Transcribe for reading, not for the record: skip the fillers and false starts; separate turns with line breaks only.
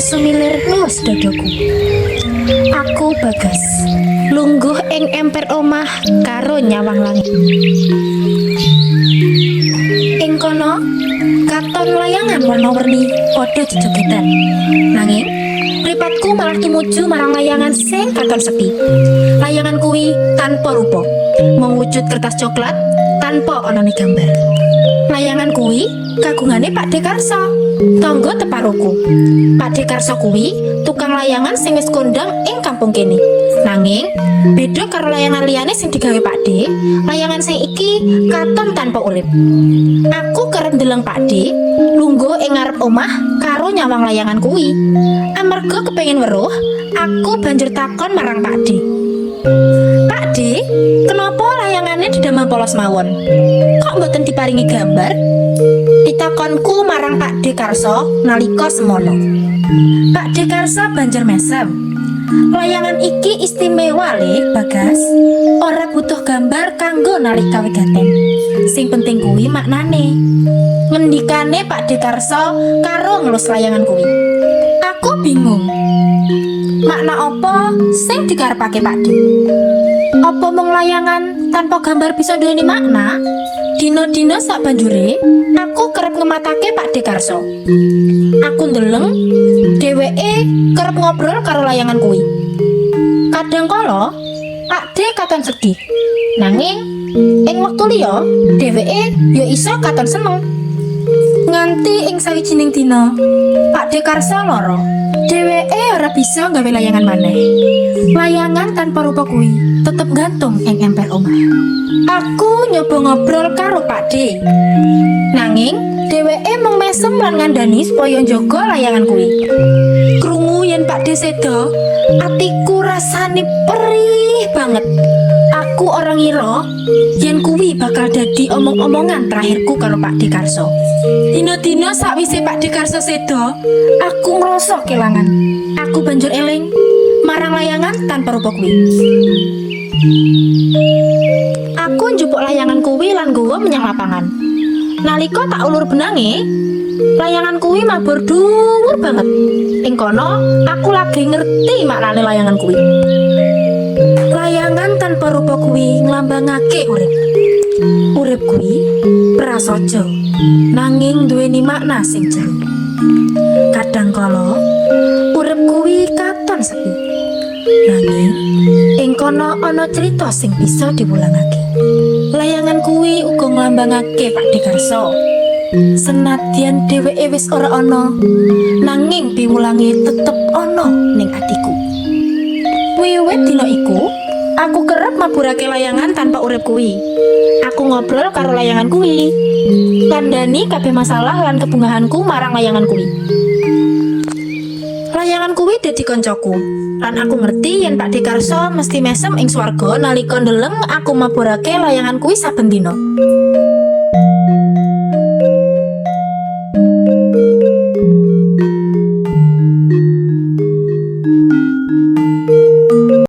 Sumilir ngelus dadaku. Aku Bagas. Lungguh ing emper omah karo nyawang langit. Ing kono katon layangan warna-warni padha jejogetan. Nanging mripatku malah tumuju marang layangan sing katon sepi. Layangan kuwi tanpa rupa, mung wujud kertas coklat tanpa onone gambar. Layangan kuwi kagungane Pakdhe Karso, tangga teparoku. Pakdhe Karso kuwi tukang layangan sing wis kondang ing kampung kene. Nanging beda karo layangan liyane sing digawe Pakdhe, layangan sing iki katon tanpa urip. Aku kerep ndeleng Pakdhe lungguh ing ngarep omah karo nyawang layangan kuwi. Amarga kepengin weruh, aku banjur takon marang Pakdhe. "Pakdhe, kenapa layangane didamel polos mawon? Kok mboten diparingi gambar?" Pitakonku marang Pakdhe Karso nalika semono. Pakdhe Karso banjur mesem. "Layangan iki istimewa le, Bagas. Ora butuh gambar kanggo nalih kawigaten. Sing penting kuwi maknane." Ngendikane Pakdhe Karso karo ngelus layangan kuwi. Aku bingung. Makna apa sing dikarepake Pakdhe? Apa mung layangan tanpa gambar bisa duweni makna? Dina-dina sabanjure, aku kerep ngematake Pakdhe Karso. Aku ndeleng dheweke kerep ngobrol karo layangan kuwi. Kadang kala Pakdhe katon sedih. Nanging ing wektu liya, dheweke ya iso katon seneng. Nganti ing sawijining dina, Pakdhe Karso lara. Dheweke ora bisa gawe layangan maneh. Layangan tanpa rupa kuwi tetep gantung ing emper omah. Aku nyoba ngobrol karo Pakdhe. Nanging dheweke mung mesem lan ngandani supaya njaga layangan kuwi. Krungu yen Pakdhe seda, atiku rasane perih banget. Aku ora ngira yen kuwi bakal dadi omong-omongan terakhirku karo Pakdhe Karso. Dina-dina sakwise Pakdhe Karso seda, aku ngrasa kelangan. Aku banjur eling marang layangan tanpa rupa kuwi. Aku njupuk layangan kuwi lan nggawa menyang lapangan. Nalika tak ulur benange, layangan kuwi mabur dhuwur banget. Ing kono, aku lagi ngerti maknane layangan kuwi. Layangan tanpa rupa kuwi nglambangake urip. Urip kuwi prasaja, nanging duweni makna sing jero. Kadang kala urip kuwi katon sepi. Nanging ing kono ana crita sing bisa diwulangake. Layangan kuwi uga nglambangake Pakdhe Karso. Senadyan dheweke wis ora ana, nanging piwulange tetep ana ning atiku. Wiwit dina iku, aku kerep maburake layangan tanpa urip kuwi. Aku ngobrol karo layangan kuwi. Kandhani kabeh masalah lan kebungahanku marang layangan kuwi. Layangan kuwi dadi koncoku. Lan aku ngerti yen Pakdhe Karso mesti mesem ing swarga nalika ndeleng aku maburake layangan kuwi saben dina.